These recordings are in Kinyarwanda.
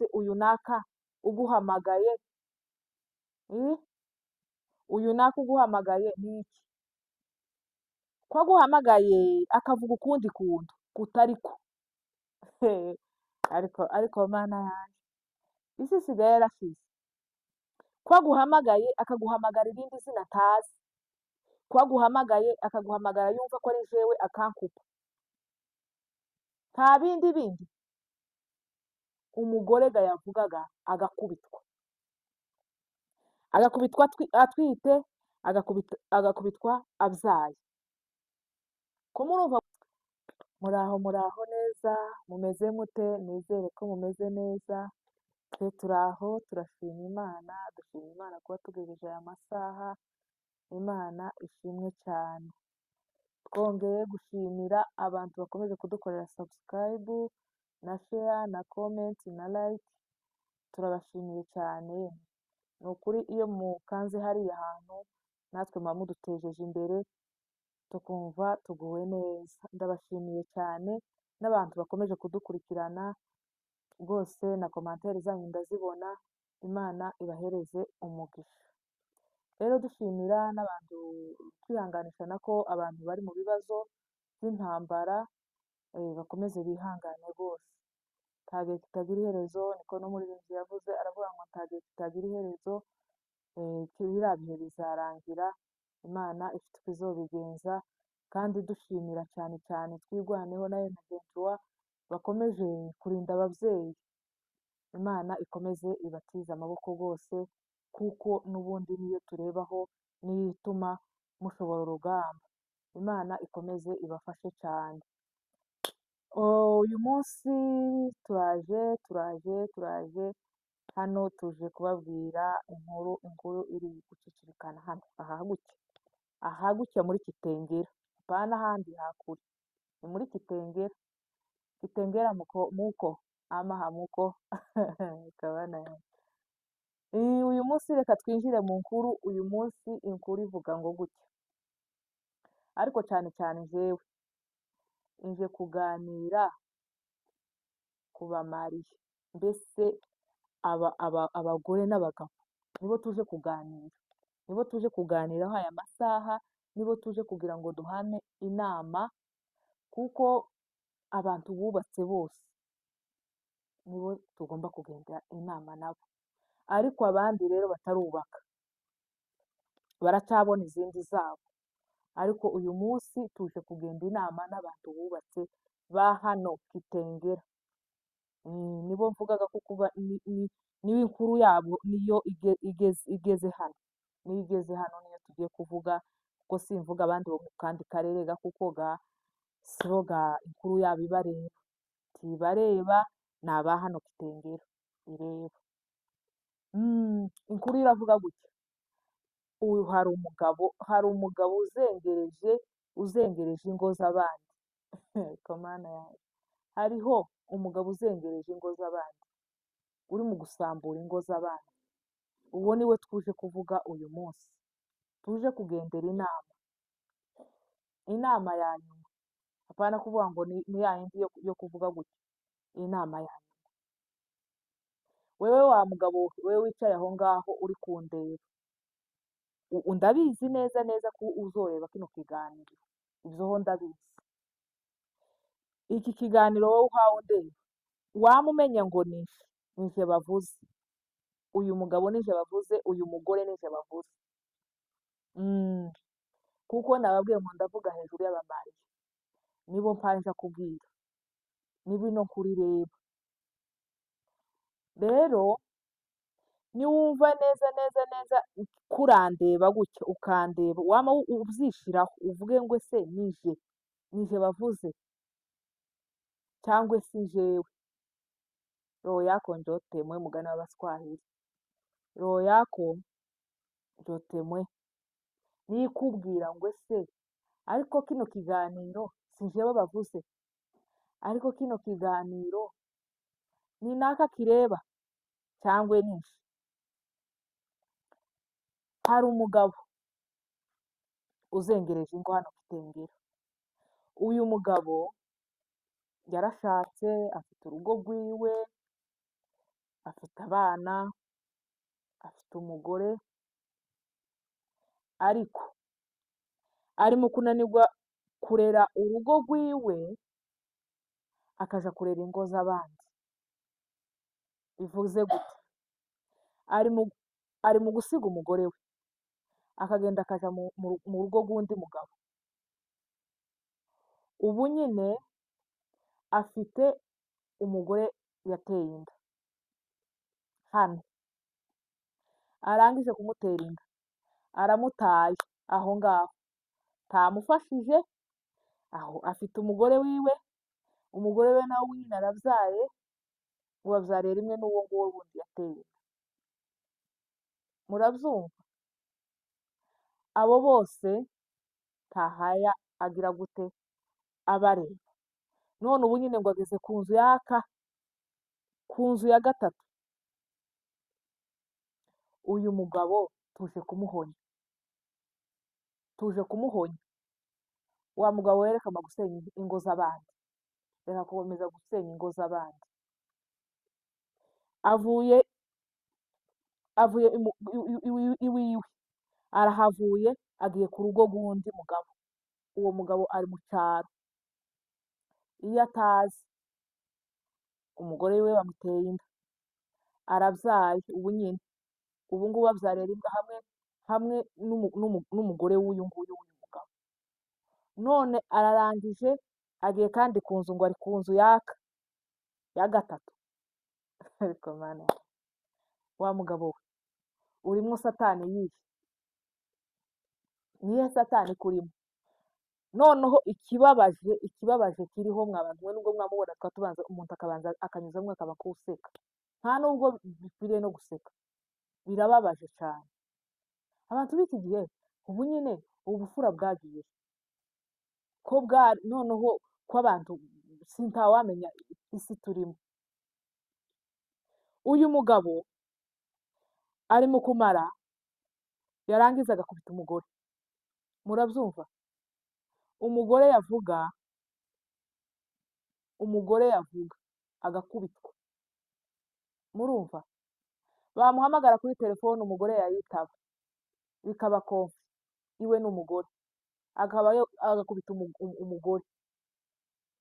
Se uyu naka uguhamagaye, uyu naka uguhamagaye ni iki? Ko aguhamagaye akavuga ukundi kuntu kutari ko? Ariko Mana yanjye, isi isigaye yarashize. Ko aguhamagaye akaguhamagara irindi zina atazi, ko aguhamagaye akaguhamagara yumva ko ari jewe, akankupa, nta bindi bindi. Umugore ga yavugaga agakubitwa, agakubitwa atwite, agakubitwa abyaye. Ko murumva? Muraho, muraho neza, mumeze mute? Nizere ko mumeze neza. Twe turaho, turashima Imana, dushima Imana kuba tugejeje aya masaha. Imana ishimwe cyane. Twongeye gushimira abantu bakomeje kudukorera subscribe na share na comment na like, turabashimiye cyane. Ni ukuri, iyo mukanze hariya hantu, natwe muba mudutejeje imbere, tukumva tuguwe neza. Ndabashimiye cyane n'abantu bakomeje kudukurikirana rwose, na commentaire zanyu ndazibona. Imana ibahereze umugisha. Rero dushimira n'abantu, twihanganisha nako abantu bari mu bibazo by'intambara, bakomeze bihangane rwose. Nta gihe kitagira iherezo, niko n'umuririmbyi yavuze, aravuga ngo nta gihe kitagira iherezo, biriya bihe bizarangira, Imana ifite uko izobigenza. Kandi dushimira cyane cyane Twirwaneho na M23 bakomeje kurinda ababyeyi. Imana ikomeze ibatize amaboko rwose, kuko n'ubundi niyo turebaho, niyo ituma mushobora urugamba. Imana ikomeze ibafashe cyane. Uyu munsi turaje, turaje, turaje hano, tuje kubabwira inkuru, inkuru iri gucicikana hano aha gutya, aha gutya muri Kitengela, apana ahandi hakure, ni muri Kitengela. Kitengela muko, muko ama hamuko kabana. Uyu munsi reka twinjire mu nkuru. Uyu munsi inkuru ivuga ngo gutya, ariko cyane cyane jewe nje kuganira ku bamariye, mbese aba abagore n'abagabo nibo tuje kuganira, nibo tuje kuganiraho aya masaha, nibo tuje kugira ngo duhane inama, kuko abantu bubatse bose nibo tugomba kugenda inama nabo. Ariko abandi rero batarubaka baracyabona izindi zabo. Ariko uyu munsi tuje kugenda inama n'abantu bubatse ba hano Kitengela. Nibo mvugaga ko kuba niyo inkuru yabo niyo igeze hano, niyo igeze hano, niyo tugiye kuvuga, kuko simvuga abandi bo mu kandi karere ga, kuko ga sibo ga inkuru yabo ibareba, ntibareba, ni aba hano Kitengela ireba. Inkuru iravuga gutya: uyu hari umugabo uzengereje ingo z'abandi. Mana yanjye, hariho umugabo uzengereje ingo z'abandi, uri mu gusambura ingo z'abandi. Uwo ni we tuje kuvuga uyu munsi, tuje kugendera inama, inama ya nyuma. Apana kuvuga ngo ni ya yindi yo kuvuga gutya, inama ya nyuma. Wewe wa mugabo wewe wicaye aho ngaho uri kundeba, ndabizi neza neza ko uzoreba kino kiganiro, ibyo ho ndabizi. Iki kiganiro wowe uhawe undeba, waba umenya ngo nije bavuze, uyu mugabo nije bavuze, uyu mugore nije bavuze. Kuko nababwiye ngo ndavuga hejuru y'abamariye, nibo mpanja kubwira, nibo ino nkuru ireba. Rero niwumva neza neza neza kurandeba gutya, ukandeba, wama ubyishiraho, uvuge ngo ese nije bavuze cyangwa si jewe? Roho yako njo temwe, mugani w'Abaswahili, roho yako njo temwe, niyo ikubwira ngo ese ariko kino kiganiro si jewe bavuze, ariko kino kiganiro ni naka kireba cyangwa nije? Hari umugabo uzengereje ingo hano Kitengela. Uyu mugabo yarashatse, afite urugo rwiwe. Afite abana, afite umugore, ariko ari mu kunanirwa kurera urugo rwiwe, akaja kurera ingo z'abandi. Bivuze gute? Ari mu gusiga umugore we, akagenda akaja mu rugo rw'undi mugabo. Ubu nyine afite umugore yateye inda hano, arangije kumutera inda aramutaye aho ngaho, ntamufashije aho, afite umugore wiwe, umugore we nawe nyine arabyaye, ngo babyariye rimwe n'uwo nguwo wundi yateye inda. Murabyumva? Abo bose ntahaya agira gute abareba. None ubu nyine ngo ageze ku nzu yaka, ku nzu ya gatatu. Uyu mugabo tuje kumuhonya, tuje kumuhonya. Wa mugabo werekana gusenya ingo z'abandi, reka gukomeza gusenya ingo z'abandi. Avuye iwiwe, arahavuye agiye ku rugo rw'undi mugabo. Uwo mugabo ari mu cyaro, iyo atazi umugore we bamuteye inda, arabyaye ubu nyine, ubu ngubu abyariye rimwe hamwe n'umugore w'uyu nguyu w'uyu mugabo. None ararangije agiye kandi ku nzu, ngo ari ku nzu yaka ya gatatu. Ariko Mana, wa mugabo we urimo satani yihe? Niyo satani kurimo. Noneho ikibabaje kiriho mwa bantu mwe, nubwo mwamubona twa tubanza umuntu akabanza akanyuzamo akaba kuseka, nta nubwo bikwiriye no guseka, birababaje cyane. Abantu b'iki gihe ubu nyine ubufura bwagiye ko bwa, noneho ko abantu sintawamenya isi turimo. Uyu mugabo arimo kumara, yarangiza agakubita umugore. Murabyumva? Umugore yavuga, umugore yavuga agakubitwa. Murumva? Bamuhamagara kuri telefone umugore yayitaba, bikaba konfi iwe n'umugore, akaba agakubita umugore.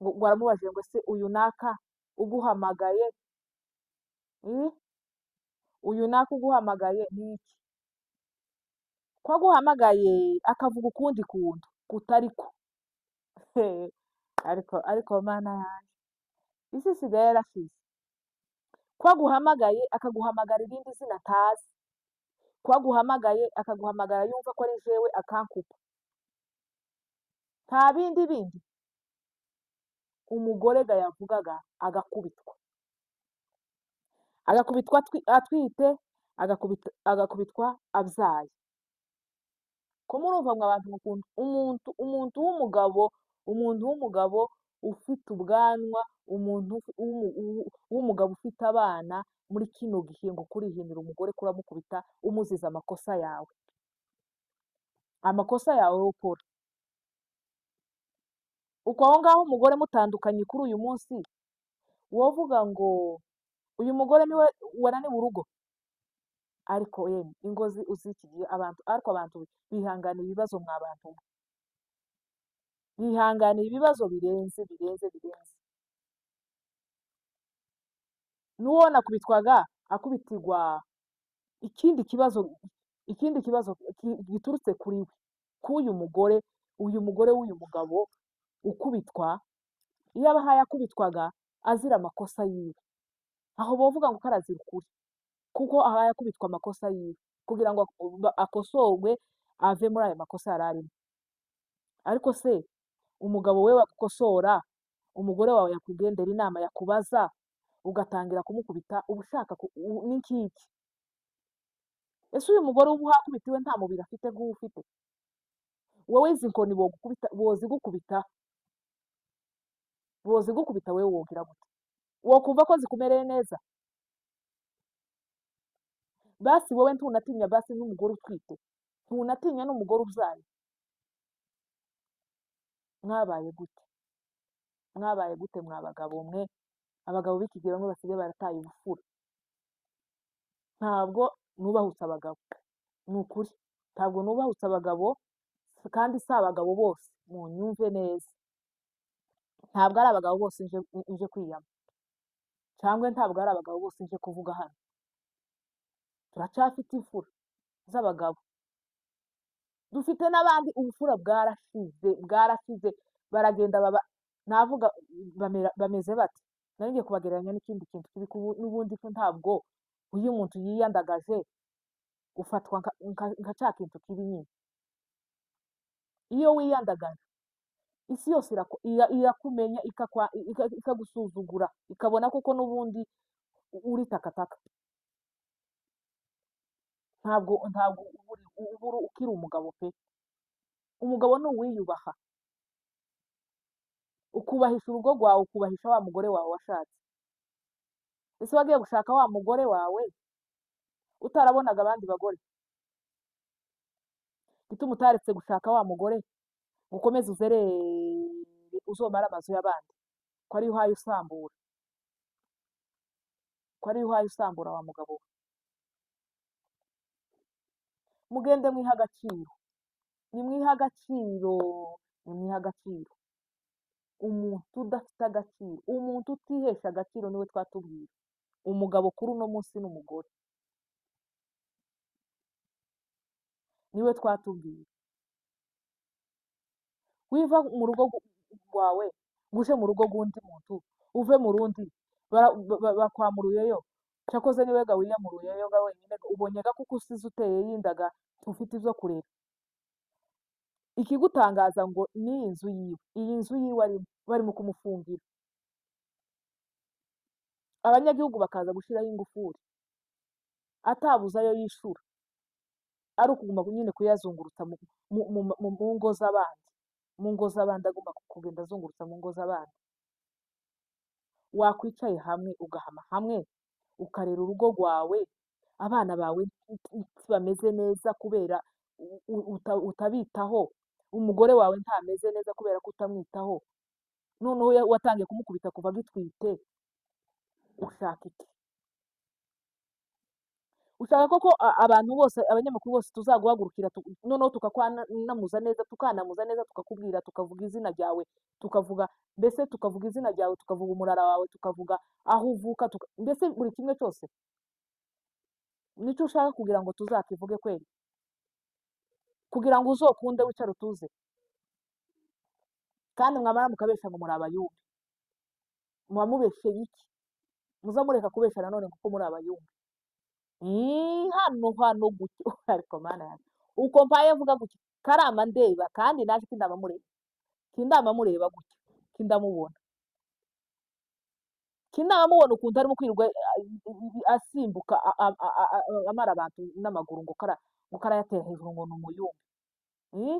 Ngo aramubajije ngo ese uyu naka uguhamagaye, uyu naka uguhamagaye ni iki? Ko aguhamagaye akavuga ukundi kuntu kutari ko. Ariko Mana yanjye, isi isigaye yarashize. Ko aguhamagaye akaguhamagara irindi zina atazi, ko aguhamagaye akaguhamagara yumva ko ari jewe akankupa, nta bindi bindi. Umugore ga yavugaga agakubitwa, agakubitwa atwite, agakubitwa abyaye. Ko murumva mwa bantu mukunda umuntu w'umugabo, umuntu w'umugabo ufite ubwanwa, umuntu w'umugabo ufite abana muri kino gihe, ngo kurihinira umugore kuramukubita umuziza amakosa yawe, amakosa yawe ukora. Uko aho ngaho umugore mutandukanye kuri uyu munsi, wovuga ngo uyu mugore niwe wananiwe urugo. Ariko yemwe ingo z'iki gihe abantu, ariko abantu bihanganira ibibazo mwa bantu mwe, bihanganira ibibazo birenze, birenze, birenze. N'uwo nakubitwaga akubitirwa ikindi kibazo, ikindi kibazo giturutse kuri we, k'uyu mugore, uyu mugore w'uyu mugabo ukubitwa, iyo abahaye akubitwaga azira amakosa yiwe, aho bovuga ngo karazira ukuri, kuko ahaye akubitwa amakosa yiwe kugira ngo akosorwe ave muri ayo makosa yari arimo. Ariko se umugabo we wakukosora, umugore wawe yakugendera inama, yakubaza ugatangira kumukubita, uba ushaka n'ikiki? Ese uyu mugore uba uhakubitiwe nta mubiri afite nk'uwo ufite? Wowe izi nkoni bogukubita, bozigukubita, bozigukubita wewe wogira gute? Wokumva ko zikumereye neza? Basi wowe ntunatinya basi n'umugore utwite, ntunatinya n'umugore ubyaye. Mwabaye gute? Mwabaye gute mwa bagabo mwe? Abagabo b'iki gihe bamwe basigaye barataye ubufura. Ntabwo nubahutse abagabo, ni ukuri ntabwo nubahutse abagabo, kandi si abagabo bose, munyumve neza, ntabwo ari abagabo bose nje kwiyama, cyangwa ntabwo ari abagabo bose nje kuvuga hano. Turacyafite imfura z'abagabo, dufite n'abandi ubufura bwarashize, bwarashize, baragenda baba, navuga bameze bate? Nari ngiye kubagereranya n'ikindi kintu kibi, n'ubundi ko ntabwo iyo umuntu yiyandagaje ufatwa nka cya kintu kibi nyine. Iyo wiyandagaje isi yose irakumenya, ikagusuzugura, ikabona koko n'ubundi uri takataka. Ntabwo uba ukiri umugabo pe. Umugabo ni uwiyubaha, ukubahisha urugo rwawe, ukubahisha wa mugore wawe washatse. Ese wagiye gushaka wa mugore wawe utarabonaga abandi bagore? Gituma utaretse gushaka wa mugore ngo ukomeze uzerere uzomara amazu y'abandi, ko ariyo uhaye usambura, ko ariyo uhaye usambura wa mugabo we. Mugende mwiha agaciro, nimwiha agaciro, nimwiha agaciro. Umuntu udafite agaciro, umuntu utihesha agaciro niwe twatubwira. Umugabo kuri uno munsi n'umugore niwe twatubwira. Wiva mu rugo rwawe ngo uje mu rugo rw'undi muntu, uve mu rundi bakwamuruyeyo, cyakoze niwe ga wiyamuruyeyo ga wenyine, ubonye ga kuko usize uteye yindaga ufite izo kurera. Ikigutangaza ngo ni inzu yiwe, iyi nzu yiwe arimo, barimo kumufungira, abanyagihugu bakaza gushiraho ingufuri, atabuze ayo yishura, ari ukuguma nyine kuyazungurutsa mu ngo z'abandi, mu ngo z'abandi, agomba kugenda azungurutsa mu ngo z'abandi. Wakwicaye hamwe ugahama hamwe, ukarera urugo rwawe, abana bawe bameze neza kubera utabitaho, umugore wawe ntameze neza kubera ko utamwitaho, noneho watangiye kumukubita kuva agitwite, ushaka iki? Ushaka koko abantu bose, abanyamakuru bose tuzaguhagurukira, noneho tukakwanamuza neza, tukanamuza neza, tukakubwira, tukavuga izina ryawe, tukavuga mbese, tukavuga izina ryawe, tukavuga umurara wawe, tukavuga aho uvuka, mbese buri kimwe cyose nicyo ushaka kugira ngo tuzakivuge kweli, kugira ngo uzokunde wicare utuze. Kandi mwamara mukabesha ngo muri abayumbi, muba mubeshye iki? Muza mureka kubesha nanone kuko muri abayumbi. Hano hano gutyo, ariko mana yanjye, uko mpaye mvuga gutyo karama ndeba, kandi naje kindamamureba, kindamamureba gutyo, kindamubona, kindamubona ukuntu arimo kwirirwa asimbuka amara abantu n'amaguru ngo ngo karayatera hejuru ngo ni umuyumbi.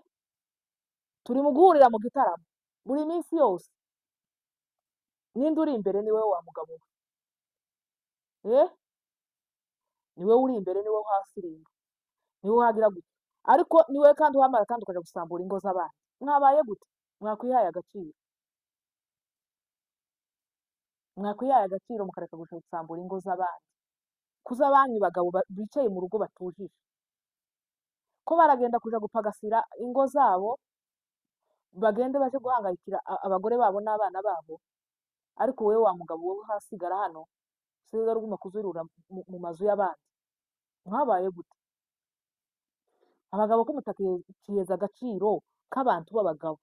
Turi mu guhurira mu gitaramo buri minsi yose, ninde uri imbere? Niwe wa mugabo we, niwe uri imbere, niwe uhasiringa, niwe uhagira gutya, ariko niwe kandi uhamara kandi ukaja gusambura ingo z'abandi. Mwabaye gute? Mwakwihaye agaciro, mwakwihaye agaciro mukareka gusambura ingo z'abandi. Kuza abanyu bagabo bicaye mu rugo batujije, ko baragenda kuja gupagasira ingo zabo, bagende baje guhangayikira abagore babo n'abana babo, ariko wewe wa mugabo wowe hasigara hano, usigara uguma kuzurura mu mazu y'abandi. Mwabaye gute? Abagabo ko mutakiyeza agaciro k'abantu b'abagabo.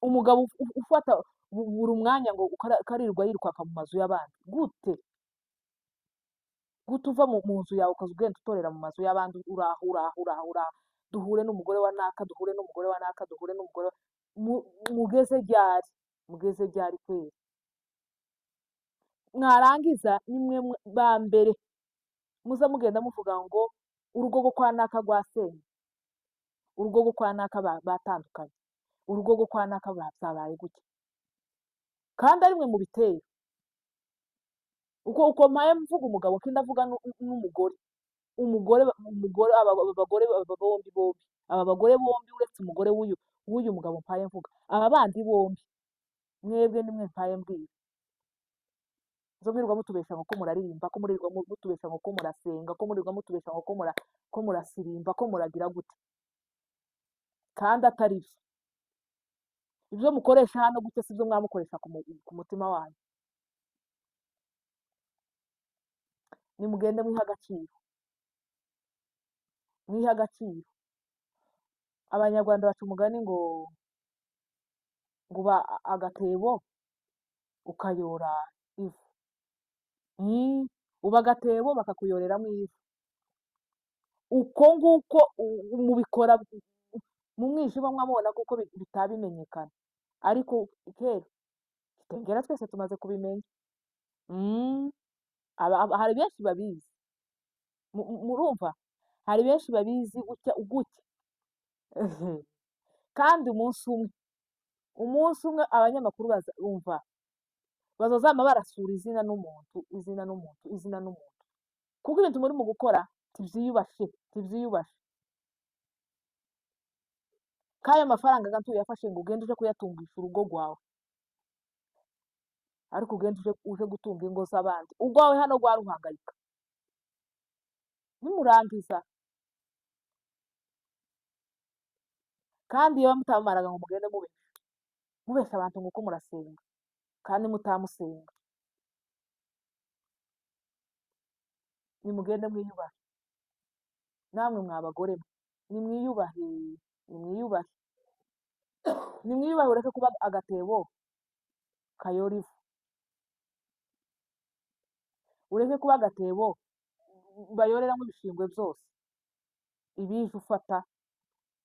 Umugabo ufata buri mwanya ngo karirwa yirukanka mu mazu y'abandi gute? Gute uva mu nzu yawe ukaza ugenda utorera mu mazu y'abandi, uraho uraho uraho uraho, duhure n'umugore wa naka, duhure n'umugore wa naka, duhure n'umugore wa mugeze ryari? Mugeze ryari kweli? Mwarangiza nimwe ba mbere muza mugenda muvuga ngo urugo rwo kwa naka rwasenye, urugo rwo kwa naka batandukanye, urugo rwo kwa naka byabaye gutya, kandi ari mwe mubitera. Uko mpaye mvuga umugabo kandi ndavuga n'umugore, umugore, umugore, aba bagore bombi bombi, aba bagore bombi uretse umugore w'uyu mugabo mpaye mvuga, aba bandi bombi mwebwe nimwe mpaye mbwira. Zo mwirirwa mutubesha ngo ko muraririmba, ko muririrwa mutubesha ngo ko murasenga, ko muririrwa mutubesha ngo ko murasirimba, ko muragira gute, kandi atari byo. Ibyo mukoresha hano gute si byo mwamukoresha ku mutima wanyu. Nimugende mwihe agaciro, mwihe agaciro. Abanyarwanda baca umugani ngo uba agatebo ukayora ivu. Uba agatebo bakakuyoreramo ivu. Uko nguko mubikora mu mwijima mwabona kuko bitabimenyekana, ariko kera Kitengera twese tumaze kubimenya. Hari benshi babizi. Murumva hari benshi babizi gutya gutya. Kandi umunsi umwe abanyamakuru bazumva bazazama barasura izina n'umuntu, izina n'umuntu, izina n'umuntu, kuko ibintu muri mu gukora tibyiyubashe, tibyiyubashe. Kaya mafaranga gantu yafashe ngo ugende uje kuyatungisha urugo rwawe, ariko ugende uje gutunga ingo z'abandi, urwawe hano rwaruhangayika. Nimurangiza kandi iyo mutamaraga ngo mugende mubesha abantu ngo uko murasenga kandi mutamusenga. Nimugende mwiyubahe, namwe mwabagore mwe, nimwiyubahe, nimwiyubahe, nimwiyubahe. Ureke kuba agatebo kayora ivu, ureke kuba agatebo bayoreramo ibishingwe byose. Ibije ufata,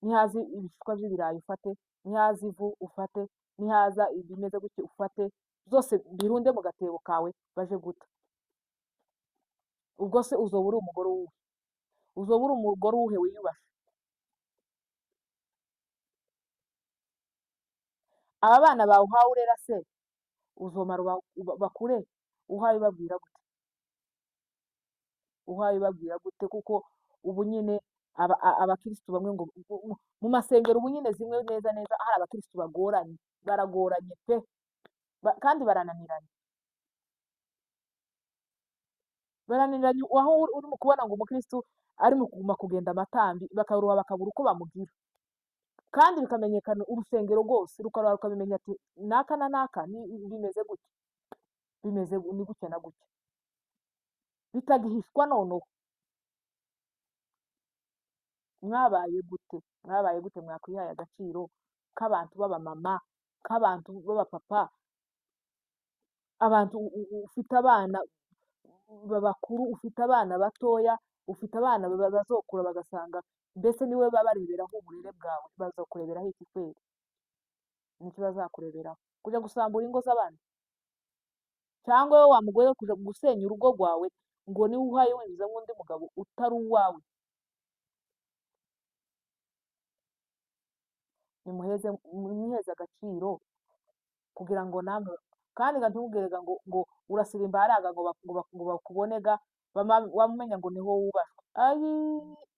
nihaza ibishishwa by'ibirayi ufate, nihaza ivu ufate, nihaza ibimeze gutya ufate, byose birunde mu gatebo kawe baje guta. Ubwo se uzoba uri umugore wuhe? Uzoba uri umugore wuhe wiyubashe? Aba bana bawe uhawe urera se uzomara bakure uhawe ubabwira gute? Uhawe ubabwira gute? Kuko ubu nyine abakristu bamwe ngo mu masengero ubu nyine zimwe neza neza hari abakristu bagoranye, baragoranye pe, kandi barananiranye, barananiranye. Aho urimo kubona ngo umukristu ari mu kuguma kugenda amatambi, bakaruha bakabura uko bamugira, kandi bikamenyekana urusengero rwose rukaruha rukabimenya ati naka na naka ni bimeze gutya, bimeze ni gutya na gutya, bitagihishwa. Noneho mwabaye gute? Mwabaye gute mwakwihaye agaciro k'abantu b'abamama, k'abantu b'abapapa, abantu ufite abana bakuru, ufite abana batoya, ufite abana bazokura bagasanga mbese niwe babareberaho uburere bwawe, bazokureberaho iki kweri? Nicyo bazakureberaho, kuja gusambura ingo z'abandi, cyangwa wowe wa mugore we kuja gusenya urugo rwawe ngo niwe uhaye winjizamo undi mugabo utari uwawe. Nimuheze, mwiheze agaciro kugira ngo namwe, kandi nga ntumubwire ngo urasirimba hariya ngo ngo bakubonega, wamenya ngo niho wubashwe. Ayi,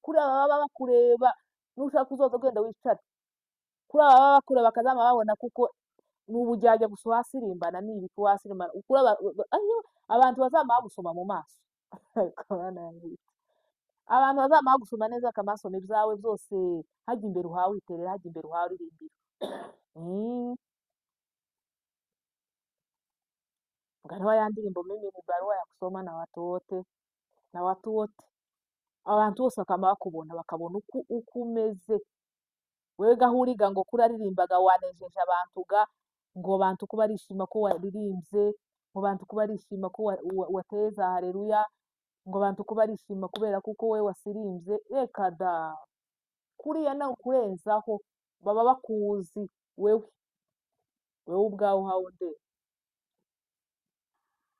kuri aba baba bakureba, nushaka uzoza ugenda wicare. Kuri aba baba bakureba bakazama babona, kuko ni ubujyajya gusa wasirimbana, ni ibiki wasirimbana. Kuri aba, ayi, abantu bazama bagusoma mu maso. Abantu bazama bagusoma neza bakamasoma ibyawe byose, hajya imbere uhawe witerera, hajya imbere uhawe uririmbira. Ngariho ya ndirimbo mimi ni barua ya kusoma na watu wote, na watu wote. Abantu bose bakama bakubona, bakabona uko umeze. Wewe gahuriga ngo kuraririmbaga wanejeje abantu ga, ngo abantu ko barishima ko waririmbye, ngo abantu ko barishima ko wateza haleluya, ngo abantu ko barishima kubera kuko we wasirimbye. Reka da, kuriya nawe kurenzaho baba bakuzi wewe, wewe ubwawe uhawe nde?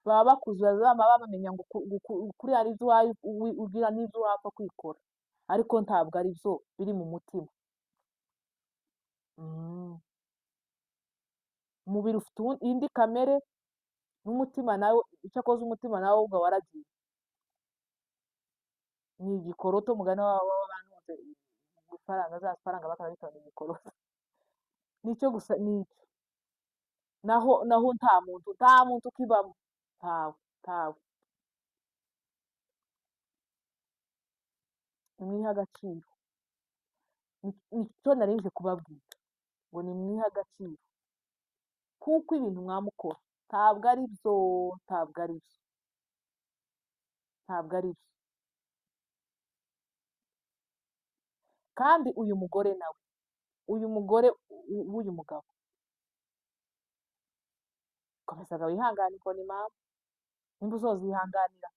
Baba bakuzi, bazaba bamenya ngo kuriya ari byo ugira n'ibyo wapfa kwikora, ariko ntabwo ari byo biri mu mutima. Umubiri ufite indi kamere n'umutima nawe, icyakoze umutima nawe ubwo waragiye ni igikoroto. Mugani w'abantu bose, ifaranga za faranga bakaba ni igikoroto, nicyo gusa nicyo. Naho nta muntu ukibamo, ntawe. Ntawe. Nimwihe agaciro. Nicyo nari nje kubabwira, ngo nimwihe agaciro, kuko ibintu mwamukora ntabwo ari byo, ntabwo ari byo, ntabwo ari byo. Kandi uyu mugore nawe, uyu mugore w'uyu mugabo, komezaga wihangane ikoni mama, nimba uzozihanganira,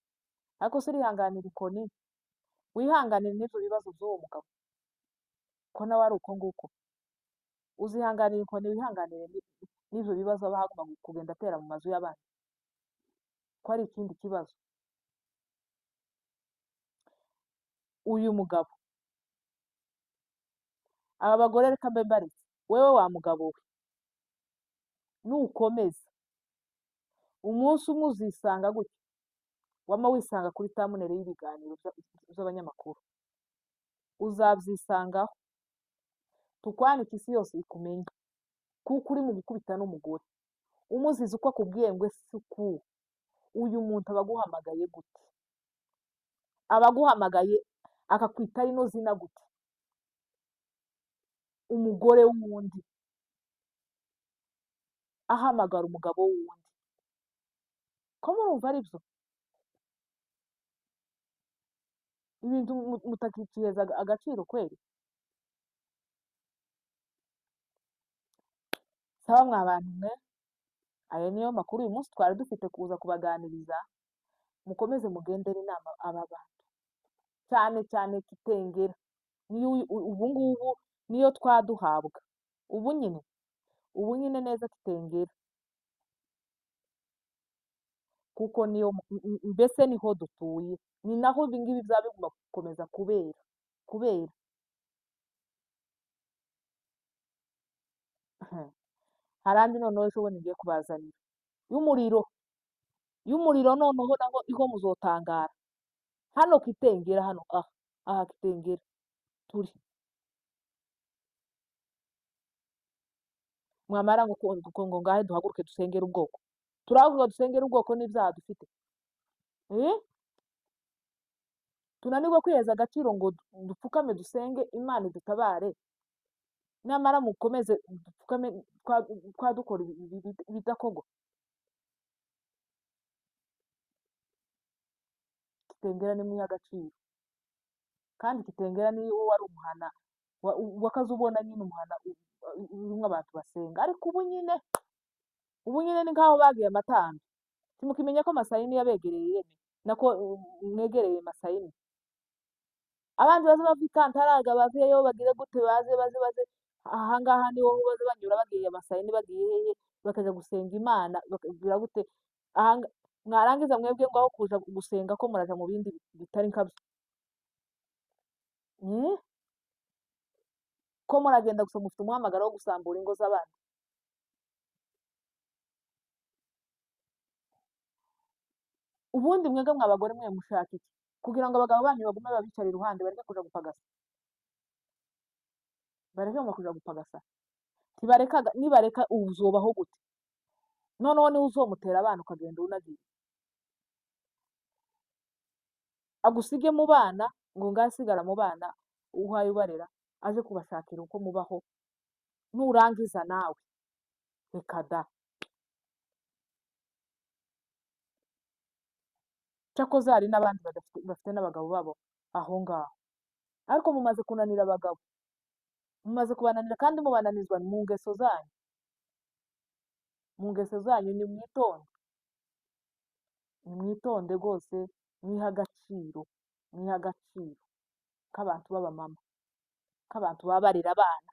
ariko se urihanganira ikoni, wihanganire n'ibyo bibazo by'uwo mugabo, ko nawe ari uko nguko. Uzihanganira inkoni, wihanganire n'ibyo bibazo aba agomba kugenda atera mu mazu y'abandi, ko ari ikindi kibazo. Uyu mugabo, aba bagore reka mbe mbaretse, wewe wa mugabo we, nukomeza umunsi umwe uzisanga gutya, wama wisanga kuri thumbnail y'ibiganiro by'abanyamakuru, uzabyisangaho, tukwanike isi yose ikumenye, kuko uri mu gukubita n'umugore, umuziza uko akubwiye ngo ese uku, uyu muntu aba aguhamagaye gute? Aba aguhamagaye akakwita rino zina gute? Umugore w'undi ahamagara umugabo w'undi, ko murumva ari byo? Ibintu mutakiciheza agaciro kweri? Sawa mwa bantu mwe, ayo niyo makuru uyu munsi twari dufite kuza kubaganiriza. Mukomeze mugendere inama aba bantu, cyane cyane Kitengera, niyo ubu ngubu niyo twaduhabwa ubu nyine, ubu nyine neza Kitengera, kuko niyo mbese niho dutuye, ni naho ibi ngibi bizaba bigomba gukomeza kubera, kubera. Hari andi noneho ejo bundi ngiye kubazanira y'umuriro, y'umuriro noneho naho iho muzotangara. Hano Kitengera, hano aha, aha Kitengera turi, mwamara ngo ngo ngahe duhaguruke dusengere ubwoko, turahaguruka dusengere ubwoko n'ibyaha dufite, Tunanirwa kwiheza agaciro ngo dupfukame dusenge Imana idutabare, nyamara mukomeze dupfukame twadukora ibidakorwa. Kitengera ni mwiha agaciro, kandi Kitengera ni wo wari umuhana wakaza ubona nyine umuhana urimo abantu basenga, ariko ubu nyine ni nkaho bagiye amatanga. Timukimenya ko Masayini yabegereye yeme, nako mwegereye Masayini. Abandi baze bava i Kantaraga baveyo bagire gute, baze baze baze aha ngaha niho baze banyura bagiye Masayini, bagiye hehe, bakaja gusenga Imana bakagira gute. Aha mwarangiza mwebwe ngo aho kuja gusenga ko muraja mu bindi bitari nkabyo, Ko muragenda gusa mufite umuhamagaro wo gusambura ingo z'abandi. Ubundi mwebwe mwa bagore mwe mushaka iki? Kugira ngo abagabo banyu bagume babicara iruhande bareke kuja gupagasa, bareke kuja gupagasa. Tibareka, nibareka uzobaho gute? Noneho niwe uzomutera abana ukagenda unagiye, agusige mu bana ngo ngasigara mu bana uhaye ubarera, aje kubashakira uko mubaho, nurangiza nawe reka da. Cyakoze hari n'abandi bafite n'abagabo babo aho ngaho, ariko mumaze kunanira abagabo, mumaze kubananira, kandi mubananizwa mu ngeso zanyu, mu ngeso zanyu. Nimwitonde, nimwitonde rwose, mwihe agaciro, mwihe agaciro k'abantu b'abamama, k'abantu baba barera abana,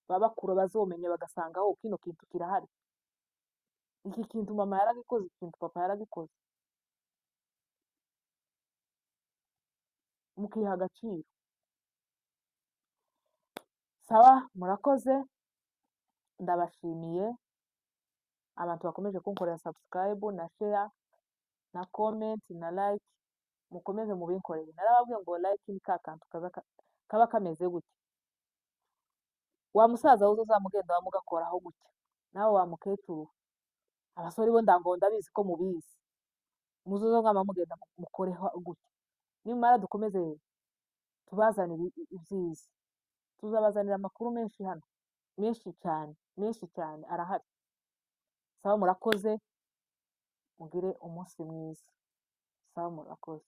baba bakura bazomenya bagasanga aho kino kintu kirahari, iki kintu mama yaragikoze, iki kintu papa yaragikoze. Mukiha agaciro. Sawa, murakoze, ndabashimiye abantu bakomeje kunkorera subscribe na share na comment na like, mukomeze mubinkorere. Narababwiye ngo like ni ka kantu kaba kameze gutya, wa musaza wuzo uzamugenda wamugakoraho gutya, nawe wa mukecuru, abasore bo ndango ndabizi ko mubizi, Muzoze mwama mugenda mukoreho gutya. Nimara dukomeze tubazanire ibyiza, tuzabazanira amakuru menshi hano, menshi cyane, menshi cyane arahari. Sawa, murakoze, mugire umunsi mwiza. Sawa, murakoze.